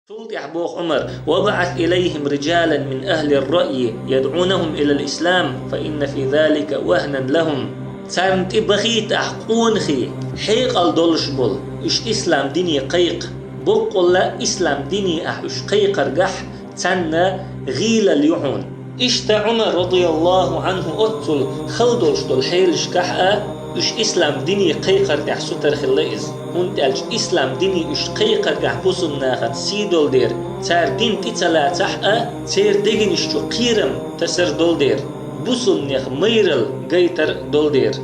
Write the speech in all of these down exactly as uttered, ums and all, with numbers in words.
Цул тӀаьхьа боху Ӏумар: «وابعث إليهم رجالا من أهل الرأي يدعونهم إلى الإسلام، فإن في ذلك وهنا لهم». Царна тӀе бахийта ахь къонахий, хьекъал долуш болу, уьш ислам дине кхайкха. Боккъалла ислам дине ахь уьш кхайкхаргахь, царна гӀийлалла ю хьуна. Иштта Ӏумар, радияллаху Ӏанху, оццул хала долуш долу хьелашкахь а, уьш ислам дине кхайкхар тӀехь сутара хилла иза, хӀунда аьлча ислам дине уьш кхайкхаргахь бусулба нахаца сий долу дера, цара дин тӀе ца лацахь а, церан дегнаш чу кхерам тасар долу дера, бусулбанех майралла гайтар долу дера.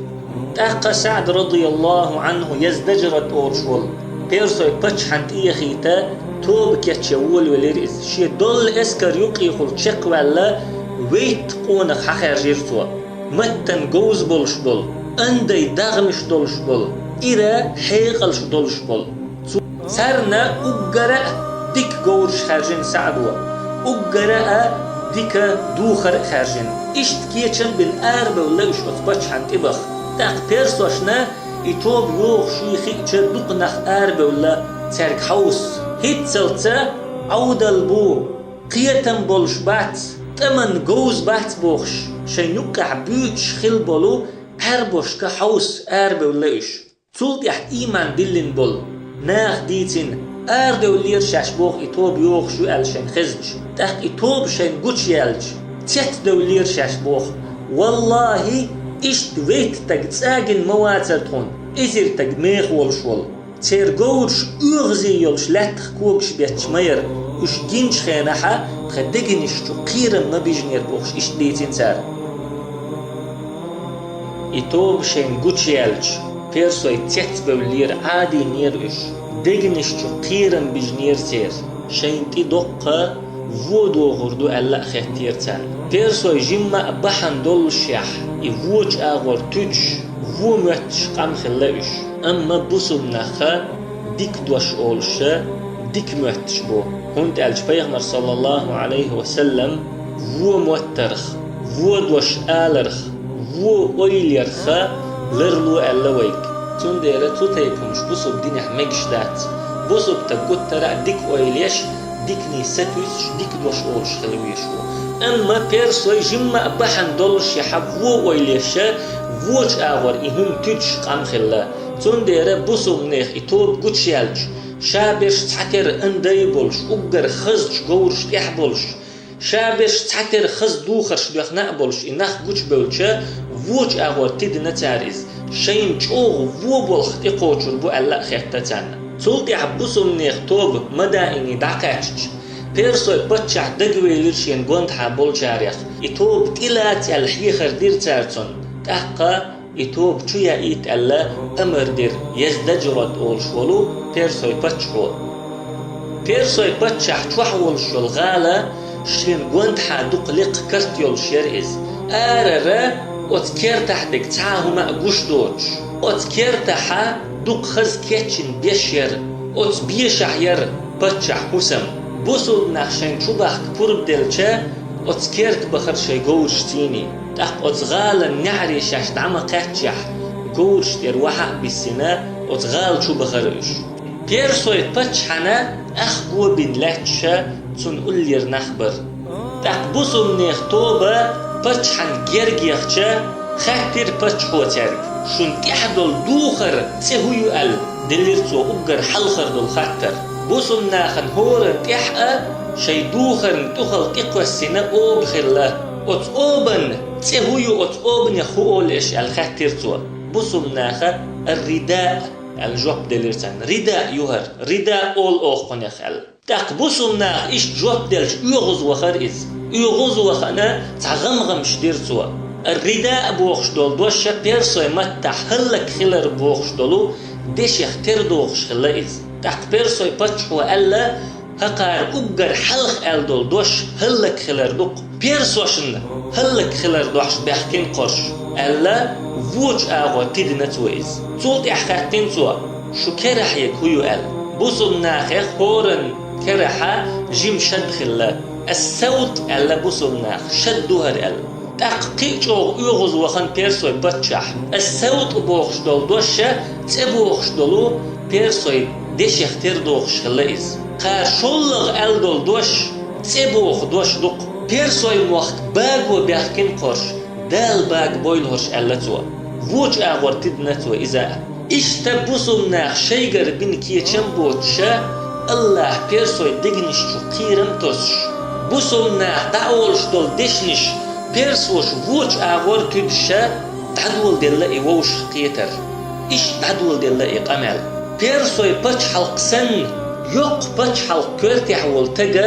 ТӀаккха СаӀд, радияллаху Ӏанху, Яздажрад олуш волу персойн паччахьна тӀе яхийта, тоба кечъян волавелира иза. Шен доллу эскар юккъехула чекхваьлла, вейтта къонах хьахаьржира цо. Маттана говза болуш болу, андай дагӀмаш долуш болу, ира хьекъалш долуш болу. Цу-, царна уггара а дика говраш хаьржина СаӀдо, уггара а дика духар а хаьржина. Иштта кечам бина арабевлла уьш оцу паччахьна тӀебаха. ТӀаккха персошна и тоба йохуш юй хиъча, дукха нах арабевлла цаьрга хьовса. ХӀинццалц Ӏовдал бу, кхетам болуш бац, тӀаман говза бац бохуш, шайн юккъехь буьйцуш хилла болу Ӏаьрбошка хьовса арабевлла уьш. Цул тӀаьхьа ийман диллина болу наха дийцина, арадевллера шаьш боху и тоба йохуш ю аьлла шайна хезча. ТӀаккха и тоба шайна гучуяьлча, цецдевллера шаьш боху: «Валлахи, иштта вейтта стаг цӀа гина ма вацара тхуна, эзар стаг меха волуш волу. Церан говраш оьгӀазе йолуш лаьттах когаш бетташ ма яра, уьш гиначу хенахь тхан дегнаш чу кхерам ма бижинера», — бохуш, иштта дийцина цара. И тоба шайна гучуяьлча, персой цецбевллера, Ӏадийнера уьш. Дегнаш чу кхерам бижинера церан. Шайна тӀе доккха вон догӀур ду аьлла а хеттера царна. Персой жимма а бахьана доллушехь, и вочу агӀор туьдуш, вон моьттуш къам хилла уьш. Амма бусулба нахха дика дош олуша, дика моьттуш бу, хӀунда аьлча Пайхамар, саллаллаху Ӏалайхи ва саллам, вон моттарх, вон дош аларх, вон ойла ярх ларло аьлла вайга. Цундела цу тайпа хӀумаш бусулба динехь мегаш дац. Бусулба стаг гуттара а дика ойла еш, дикане сатуьйсуш, дика дош олуш хила везаш ву. Амма персой жимма а бахьана доллушехь, вон ойла еша, вочу агӀор и хӀума туьдуш къам хилла. Цундела бусулба нехан и тоба гучуяьлча, ша берш цхьатерра андай болуш, уггар хазачу говраш тӀехь болуш, ша берш цхьатерра хаза духарш доьхна а болуш, и нах гучубевлча, вочу агӀор тидина цара иза. Шайна чӀогӀа вон болх тӀекхочур бу аьлла а хетта царна. Цул тӀаьхьа бусулба нехан тоба ма даийне дӀакхаьчча, персой паччахь дагавелира шена гонаха болчарех, и тоба тӀелаца аьлла хьехар дира цара цунна. ТӀаккха и тоба чу яийта аьлла амар дира Яздажрад олуш волу персой паччахьо. Персой паччахь чохь волуш йолу гӀала шена гонаха дукха лекха карт йолуш яра иза. Арара оцу кертахь дерг цхьа а хӀума а гуш доцуш, оцу кертахьа дукха хаза кечйина беш яра. Оцу бешахь яра паччахь хӀусам. Бусулба нах шайн чубахка пурба делча, оцу керта бахара шайн говраш цӀийний. ТӀаккха оцу гӀалан неӀаре шаьш дӀа ма кхаьччехь, говраш тӀера вахьа а биссина, оцу гӀала чу бахара уьш. Персой паччахьана ах го бина лаьтташа цунна уллера нах бара. ТӀаккха бусулба нехан тоба паччахьан герга яхча, хаьттира паччахьо цаьрга: «Шун тӀехь долу духар цӀе хӀу ю?» — аьлла, делира цо уггар хьалхар долу хаттар. Бусулба нахана хӀоранна тӀехь а шайн духарна тӀухал тӀекхоьссина оба хилла. «Оцу обан цӀе хӀу ю, оцу обанех хӀу олу аш?» — аьлла хаьттира цо. Бусулба наха: «Ар-рида», — аьлла жоп делира царна. «Рида ю хӀара, рида олу оха кхунех», — аьлла. ТӀаккха бусулба наха иштта жоп делча, оьгӀаз вахара иза. ОьгӀаз вахана, цхьа гӀам-гӀамаш дира цо. Рида а бохуш долу дош а персой маттахь хӀаллакьхилар бохуш долу дешех тера дохуш хилла иза. ТӀаккха персой паччахьо аьлла: «ХӀокхара уггар хьалха аьлла долу дош хӀаллакьхилар ду-кх. Персошна хӀаллакьхилар дохьуш баьхкина кхорш», — аьлла, вочу агӀор тидина цо иза. Цул тӀаьхьа хаьттина цо: «Шу керахь ерг хӀу ю?» — аьлла. Бусулба нахех хӀоранна керахьа жима шад хилла. «Ас-савт», — аьлла бусулба наха, «шад ду хӀара», — аьлла. ТӀаккха кхин а чӀогӀа оьгӀаз вахана персой паччахь. «Ас-савт» бохуш долу дош а, цӀе бохуш долу персой дешех тера дохуш хилла иза. Кхара шоллагӀа аьлла долу дош, цӀе боху дош ду-кх. Персойн мохк баго баьхкина кхорш, Дала бага бойла хӀорш, аьлла цо. Вочу агӀор туьдина цо иза а. Иштта бусулба наха шайгара бина кечам боцуша, Аллаха персойн дегнаш чу кхерам тосуш, бусулба наха дӀаолуш долу дешнаш персоша вочу агӀор туьдуша, дӀадоладелла и вовшах кхетар. Иштта дӀадоладелла и къамел. Персойн пачхьалкх санна, йоккха пачхьалкх коьртехь волу тага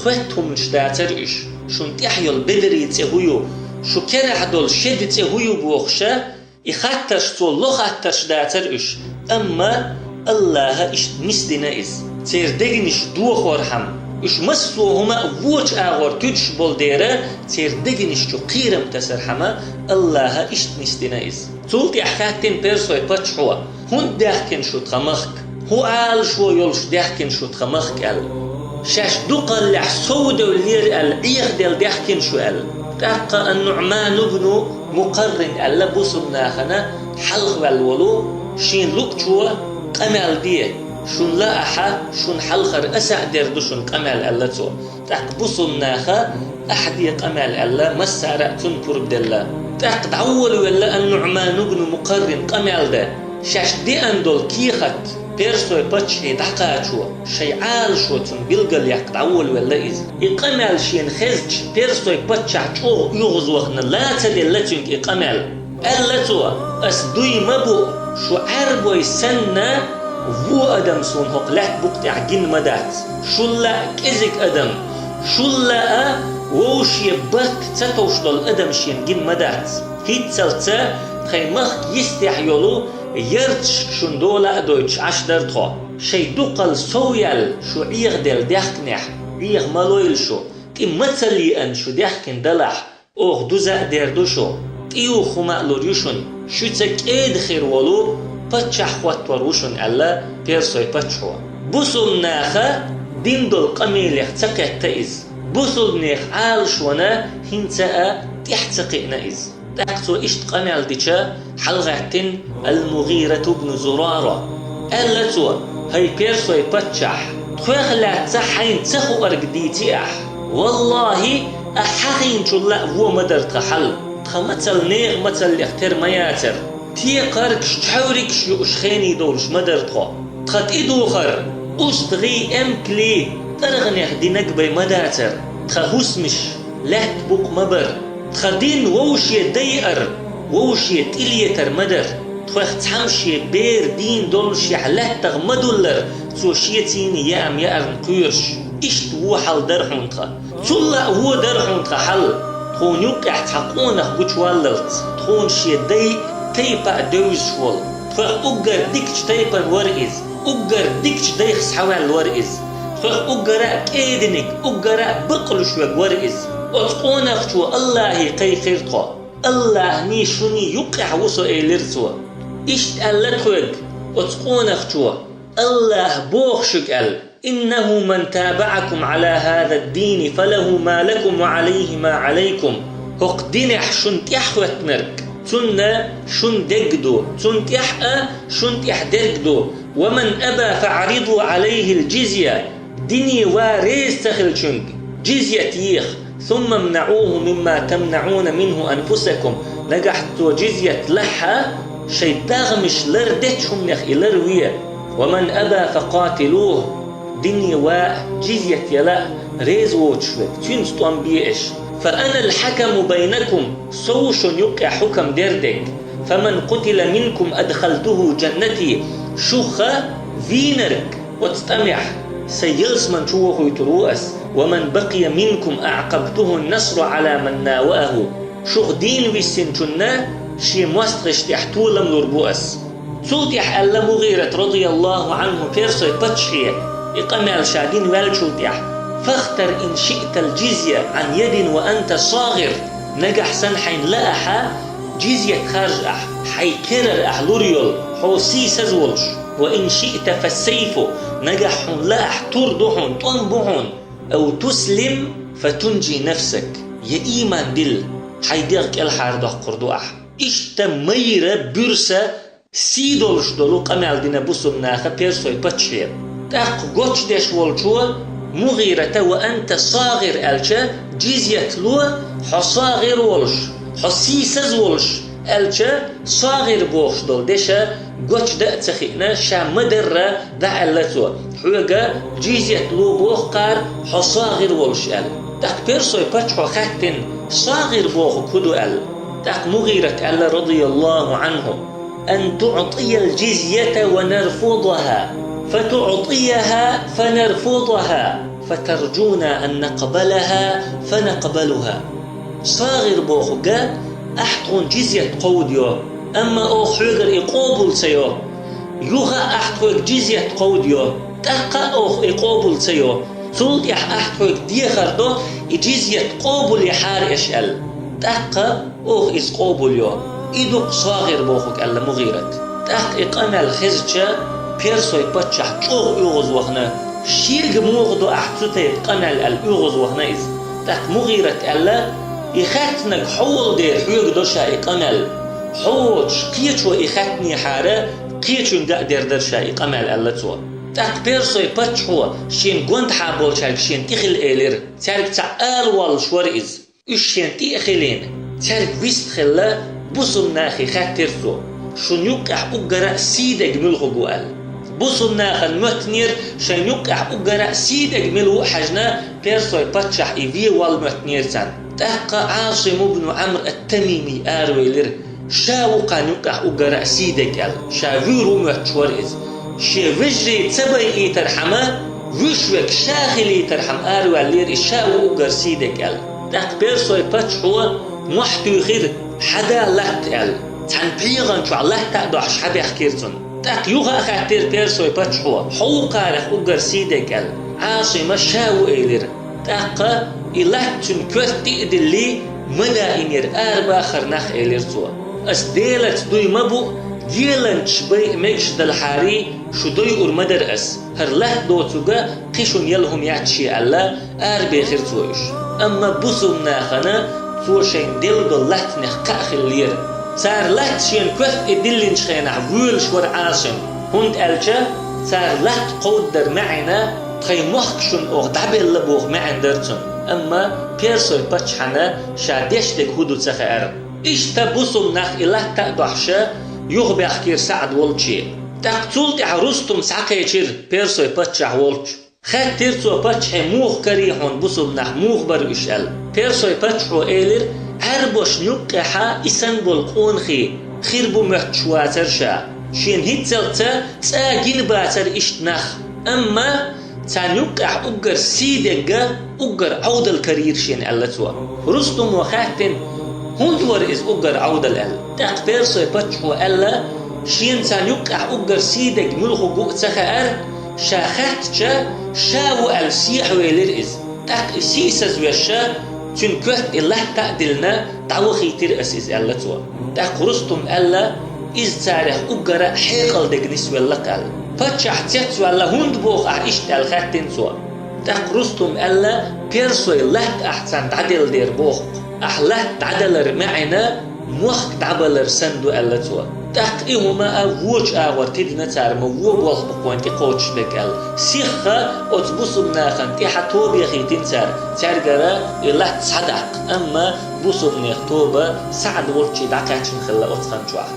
хоьтту хӀуманаш дацара уьш. Шун тӀехь йолу бедарий цӀе хӀун ю, шу керахь долу шеда цӀе хӀун ю бохуша, и хаттарш цо ло хаттарш дацара уьш. Амма Аллаха иштта нисдина иза. Церан дегнаш дохорхьама, уьш массо а хӀума а вочу агӀор туьдуш болу дера, церан дегнаш чу кхерам тасархьама, Аллаха иштта нисдина иза. Цул тӀаьхьа хаьттина персойн паччахьо: «ХӀунда даьхкина шу тхан махка? ХӀун Ӏалашо йолуш даьхкина шу тхан махка?» — аьлла. «Шаьш дукхаллехь сов девллера», — аьлла, — «Ӏехаделла даьхкина шу», — аьлла. ТӀаккха ан-НуӀман ибн Мукъаррин аьлла бусулба нахана хьалха ваьлла волу шен луъчо: «Къамел де, шун лаахьа, шун хьалхара аса а дер ду шун къамел», — аьлла цо. ТӀаккха бусулба наха: «Ахьа де къамел», — аьлла, массара а цунна пурба делла. ТӀаккха дӀаволавелла ан-НуӀман ибн Мукъаррин къамел дан. Шаьш деана долу кехат персойн паччахье дӀакхачо, шайн Ӏалашо цунна билгалъяккха дӀаволавелла иза. И къамел шена хезча, персойн паччахь чӀогӀа оьгӀазвахана, лан ца делла цуьнга и къамел. Аьлла цо: «Ас дуй ма бу, шу Ӏаьрбой санна, вон адам суна хӀокху лаьтта букъа тӀехь гина ма дац. Шул лаьа кӀезиг адам, шул лаьа вовше барт ца товш долу адам шена гина ма дац. ХӀинццалц тхайн махка йистехь йолу ярташ шун дола а дойтуш Ӏаш дара тхо. Шайн дукхалла сов яьлла шу Ӏехаделла даьхкинехь, Ӏеха ма лойла шу, тӀе ма ца леана шу даьхкина далахь, оха дуза а дер ду шу, тӀеюху хӀума а лур ю шуна, шуьца кӀеда хир волу паччахь хӀоттор ву шуна», — аьлла персойн паччахьо. Бусулба наха дина долу къамелех ца кхетта иза. Бусулба нехан Ӏалашонна хӀинца а тӀаьхьа ца кхиъна иза. ТӀаккха цо иштта къамел дича, хьалагӀаьттина ал-МугӀирату бну Зурара. Аьлла цо: «ХӀай персойн паччахь, тхох лаьцна хьайна ца хуург дийци ахь. ВаллахӀи, ахь хьахийначул а вон ма дара тхан хьал. Тхан мацалла нехан мацаллех тера ма яцара. Текхаргаш, чхьаьвригаш юуш хений довлуш ма дара тхо. Тхан тӀедухар, устагӀий, эмкалий тӀаргӀанех динарг бен ма дацара. Тхан хӀусамаш лаьтта букъа ма бара. Тхан дин вовше дайар, вовше тӀелетар ма дара. Тхох цхьамма шен бер дийна доллушехь лаьттах ма дуллара, цо шеца йийна яа-м яарна кхоьруш. Иштта вон хьал дара хьуна тхан. Цул а вон дара хьуна тхан хьал. Тхуна юккъехь цхьа къонах гучуваллалц, тхуна шен дай, тайпа а девзаш волу. Тхох уггар дикачу тайпана вара иза, уггар дикачу дайх схьаваьлла вара иза. Тхох уггара а кӀединиг, уггара а бакълуьйш верг вара иза. Оцу къонахчо Аллахе кхайкхира тхо. Аллахний шуний юккъехь ву со, элира цо. Иштта аьлла тхоьга оцу къонахчо: «Аллах боху шуьга», — аьлла: «إنه من تابعكم على هذا الدين فله ما لكم وعليه ما عليكم». ХӀокху динехь шуна тӀаьхьахӀоьттинарг, цунна шуна дерг ду, цунна тӀехь а шуна тӀехь дерг ду. «ومن أبى فأعرضوا عليه الجزية». Дине ван реза ца хилчуьнга джизьят еха. «ثم امنعوه مما تمنعون منه أنفسكم». Нагахь цо джизьят лахь а, шайн дегӀмаш лардечу хӀуманех и ларве. «ومن أبى فقاتلوه». Дине ван а, джизьят яла а реза воцуш верг, цуьнца тӀом бе аша. «فأنا الحكم بينكم». Со ву шуна юккъехь хьукам дер дерг. «فمن قتل منكم أدخلته جنتي». Шух вийнарг оцу тӀамехь сайн ялсамани чу вохуьйтур ву ас. «ومن بقي منكم أعقبته النصر على من ناوأه». Шух дийна виссинчунна шен мостагӀашна тӀехь толам лур бу ас. Цул тӀаьхьа аьлла МугӀират, радияллаху Ӏанху, персойн паччахье, и къамел ша дина ваьллачул тӀаьхьа: «فاختر إن شئت الجزية عن يد وأنت صاغر». Нагахь санна хьайна лаахь а, джизьят харжа ахь, хьайн керара ахь лур йолу, хьо сийсаз волуш. «وإن شئت فالسيف», нагахь хьуна лаахь, тур ду хьуна, тӀом бу хьуна. «أو تسلم فتنجي نفسك», я ийман дилла, хьайн дегӀ кӀелхьардоккхур ду ахь. Иштта майра буьрса сий долуш долу къамел дина бусулба наха персойн паччахье. ТӀаккха гочдеш волчо МугӀирата: «Ва анта сагӀир», аьлча, «Джизьят ло, хьо сагӀир волуш, хьо сийсаз волуш», аьлча, сагӀир бохуш долу деша гочда а ца хиъна, ша ма-дарра дӀааьлла цо: «Хьоьга джизьят ло боху кхара, хьо сагӀир волуш», аьлла. ТӀаккха персойн паччахьо хаьттина: «СагӀир бохург хӀун ду?» аьлла. ТӀаккха МугӀирата аьлла, радияллаху Ӏанху: «أن تعطي الجزية ونرفضها، فتعطيها فنرفضها، فترجونا أن نقبلها فنقبلها». СагӀир бохург: «Ахь тхуна джизьят кховдайо, амма оха хьоьгара и къобал ца йо. Юха а ахь тхоьга джизьят кховдайо, тӀаккха а оха и къобал ца йо. Цул тӀаьхьа ахь тхоьга дехар до, и джизьят къобал яхьара аша», аьлла. «ТӀаккха оха иза къобал йо. И ду-кх сагӀир бохург», аьлла МугӀирата. ТӀаккха и къамел хезча, персойн паччахь чӀогӀа оьгӀазвахана: «Шега муха до ахь цу тайпа къамел?» аьлла, оьгӀазвахана иза. ТӀаккха МугӀирата аьлла: «И хаьттинарг хьо волу дела, хьоьга до ша и къамел. Хьо воцуш, кхечо и хаьттинехьара, кхечуьнга а дер дара ша и къамел», аьлла цо. ТӀаккха персойн паччахьо шена гондахьа болчаьрга шена тӀе хила элира. Цаьрга цхьаъ ала воллуш вара иза. Уьш шена тӀе а хилийна, цаьрга вист а хилла, бусулба нахе хаьттира цо: «Шуна юккъехь уггара а сий дерг муьлха ву?» аьлла. Бусулба нахана моьттинера шайна юккъехь уггара а сий дерг мила ву а хьаьжна, персойн паччахь и вен вала моьттинера царна. ТӀаккха Ӏасим ибн Ӏамр ат-Тамими аравелира: «Ша ву кхарна юккъехь уггара а сий дерг», аьлла. Ша вуьйр ву моьттуш вара иза. Шен вежарий ца байийтархьама, вуьш верг ша хилийтархьама араваьллера и, ша ву уггар сий дерг аьлла. ТӀаккха персойн паччахьо мохь туьйхира: «Хьада латта», аьлла. Цхьана пхьегӀан чохь латта а дохьуш хьабаьхкира цунна. ТӀаккха юха а хаьттира персойн паччахьо: «Хьо ву кхарах уггар сий дерг?» аьлла. Ӏасима: «Ша ву», элира. ТӀаккха и латта цуьнан коьрта тӀе а диллий, ма даимера арабахара нах, элира цо. Ас Делаца дуй ма бу, геланчаш байа мегаш далахьарий, шу дойур ма дара ас. ХӀара латта доцург кхин шуна яла хӀума яц шен, аьлла, арабехира цо уьш. Амма бусулба нахана цо шайна делла долу латтанех кхаъ хиллера. Цара латта шена коьрта тӀе диллинчу хенахь воьлуш вара Ӏасим, хӀунда аьлча цара латта кховдадар маьӀна тхайн мохк шуна оха дӀабелла боху маьӀна дара цунна. Амма персойн паччахьна ша деш дерг хӀун ду ца хаьара. Иштта бусулба нах и латта а дохьуша юхабаьхкира СаӀд волче. ТӀаккха цул тӀаьхьа Рустум схьакхечира персойн паччахь волчу. Хаьттира цо паччахье: «Муха карий хьуна бусулба нах, муха бара уьш?» аьлла. Персойн паччахьо элира: «Ӏаьрбошна юккъехьа и санна болу къонахий хир бу моьттуш вацара ша. Шена хӀинццалц цкъа гина бацара иштта нах. Амма царна юккъехь уггар сий дерг уггар Ӏовдал карийра шена», аьлла цо. Рустумо хаьттина: «ХӀунда вара иза уггар Ӏовдал?» аьлла. ТӀаккха персойн паччахьо аьлла: «Шена царна юккъехь уггар сий дерг муьлхарг ву а ца хаьара, ша хаьттича, ша ву аьлла, сехьавелира иза. ТӀаккха и сийсазвеш, цуьнан коьрта тӀе латта а диллина, дӀавахийтира ас иза», аьлла цо. ТӀаккха Рустума аьлла: «Иза царех уггара а хьекъал дерг нисвелла-кх», аьлла. Паччахь цецваьлла: «ХӀунда боху ахь иштта?» аьлла, хаьттина цо. ТӀаккха Рустума аьлла: «Персойн латта ахь царна дӀаделла дера боху-кх. Ахь латта дӀадалар маьӀна мохк дӀабалар санна ду», аьлла цо. ТӀаккха и хӀума а вочу агӀор тидина цара, ма вон болх бу кхойна тӀекхочуш берг аьлла. Сихха оцу бусулба нахана тӀаьхьа тоба яхийтина цара, цаьргара и латта схьадаккха. Амма бусулбанех тоба СаӀд волчче дӀакхаьчна хилла оцу хан чохь.